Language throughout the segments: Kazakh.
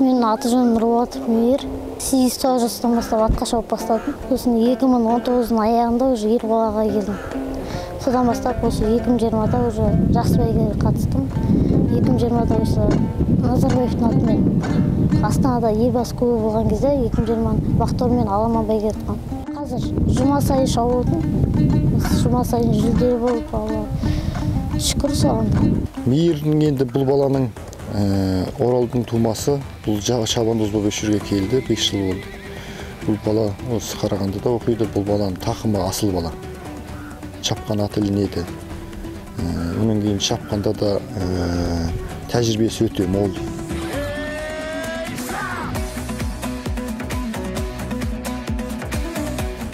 Менің аты жөнім Нұрболатов Мейір. 8-9 жастан бастап атқа шауып бастадым. Сосын 2019-дың аяғында уже ер балаға келдім. Содан бастап осы 2020-да уже жас бәйгеге қатыстым. 2020-да осы Назарбаевтың атымен Астанада Елбасы кубогы болған кезде 2020 Бақтор мен Аламан бәйге ұтқан. Қазір жұма сайын шауып, жұма сайын жүлделі болып, Алла шүкір соған. Мейірдің енді бұл баланың Оралдың тумасы, бұл шабандоз болып осы жерге келді, 5 жыл болды. Бұл бала осы Қарағандыда оқиды, бұл баланың тақымы асыл бала. Шапқан аты ілінеді. Онан кейін шапқанда да тәжірибесі өте мол.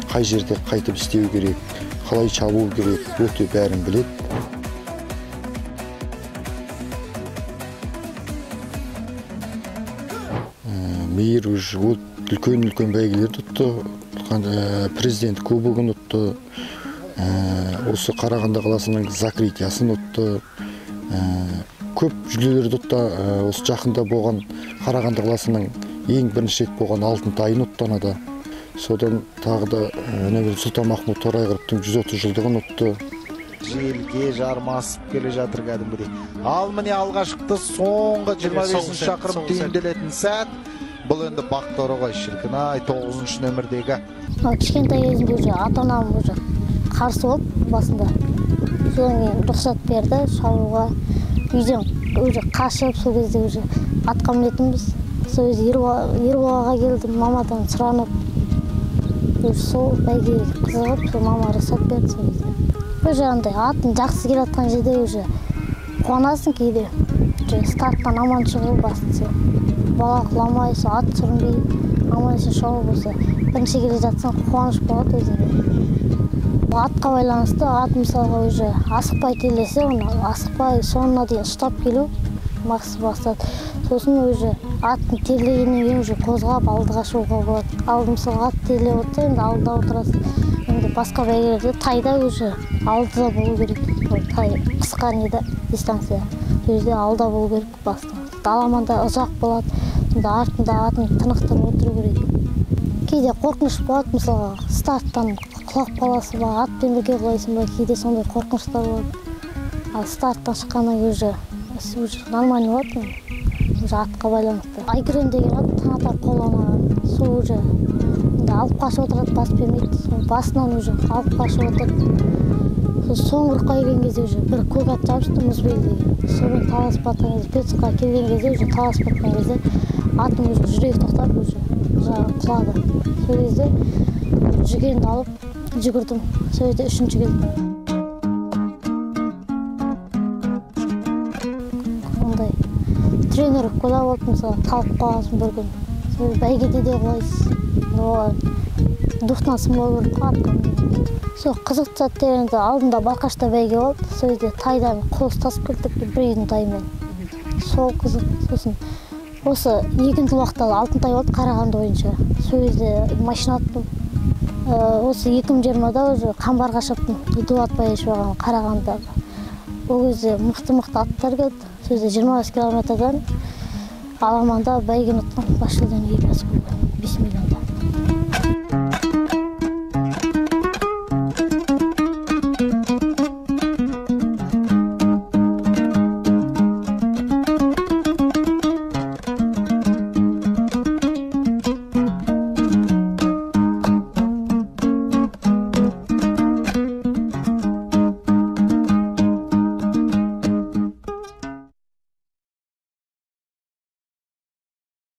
Қай жерде қайтып істеу керек, қалай шабу керек, өте бәрін біледі. Мейір уже үлкен-үлкен бәйгелерді ұтты, президент кубогын ұтты, осы Қарағанды қаласының закрытиясын ұтты, көп жүлделерді ұтты. Осы жақында болған Қарағанды қаласының ең бірінші рет болған алтын тайын ұтты анада. Содан тағы да Сұлтан Махмұт Торайғыровтың 130 жылдығын ұтты. Желге жармасып келе жатыр кәдімгідей. Ал міне алғашқы соңғы 25 шақырым түйінделетін сәт. Бұл енді Бақтор ғой, шіркін ай, 9-шы нөмірдегі. Кішкентай кезімде уже ата-анам уже қарсы болды басында. Содан кейін рұқсат берді шабуға. Үйден уже қашып, сол кезде уже атқа мінетінбіз. Сол кезде ер балаға келдім, мамадан сұранып. Сол бәйгеге қызығып, сол мама рұқсат берді сол кезде. Уже андай аттың жақсы келе жатқан жерде уже қуанасың кейде. Старттан аман шығу бастысы. Бала құламай, сол ат сүрінбей, аман есен шауып болса, бірінші келе жатсаң қуаныш болады өзіңе. Атқа байланысты, ат мысалға уже асықпай келесе, оны асықпай соңына дейін ұстап келу мақсат бастады. Сосын уже аттың терлегеннен кейін уже қозғап алдыға шығуға болады. Ал мысалға ат терлеп отырса, енді алдыда отырасың. Енді басқа бәйгелерде тайда уже алдыда болу керек. Ол тай қысқа неде дистанция. Сол жерде алда болу керек баста. Аламанда ұзақ болады. Сонда артында атын тынықтырып отыру керек. Кейде қорқыныш болады, мысалға старттан құлап қаласың ба, атпен бірге құлайсың ба, кейде сондай қорқыныштар болады. Ал старттан шыққаннан кейін уже нормально болады, уже атқа байланысты. Айкүрен деген ат Таңатар қолданған, сол уже енді алып қашып отырады, бас бермейді, сол басынан уже алып қашып отырды. Соңғы ұрыққа келген кезде уже бір көк ат жабысты, Мұзбел деген. Сонымен таласып батқан кезде, Петсұққа келген кезде уже таласып батқан кезде атым уже жүрегі тоқтап уже құлады. Сол кезде жүгенді алып жүгірдім. Сол жерде үшінші келдім. Ондай тренировкада болды, мысалы, талып қаласың бір күн. Сол бәйгеде де құлайсыз. Оған духтан сынбау керек қой атқа. Сол қызықты сәттер енді алдында Балқашта бәйге болды. Сол жерде тайдан қол ұстасып келдік бір үйдің тайымен. Сол қызық. Сосын осы екінші уақытта алтын тай болды Қарағанды бойынша. Сол кезде машина аттым. Осы 2020-да уже Қамбарға шаптым. Дулат Баешев ағам Қарағандыдағы. Ол кезде мықты-мықты аттар келді. Сол жерде 25 километрден аламанда бәйгені ұттым. Бас жүлдені Елбасы кубогы 5 миллионда.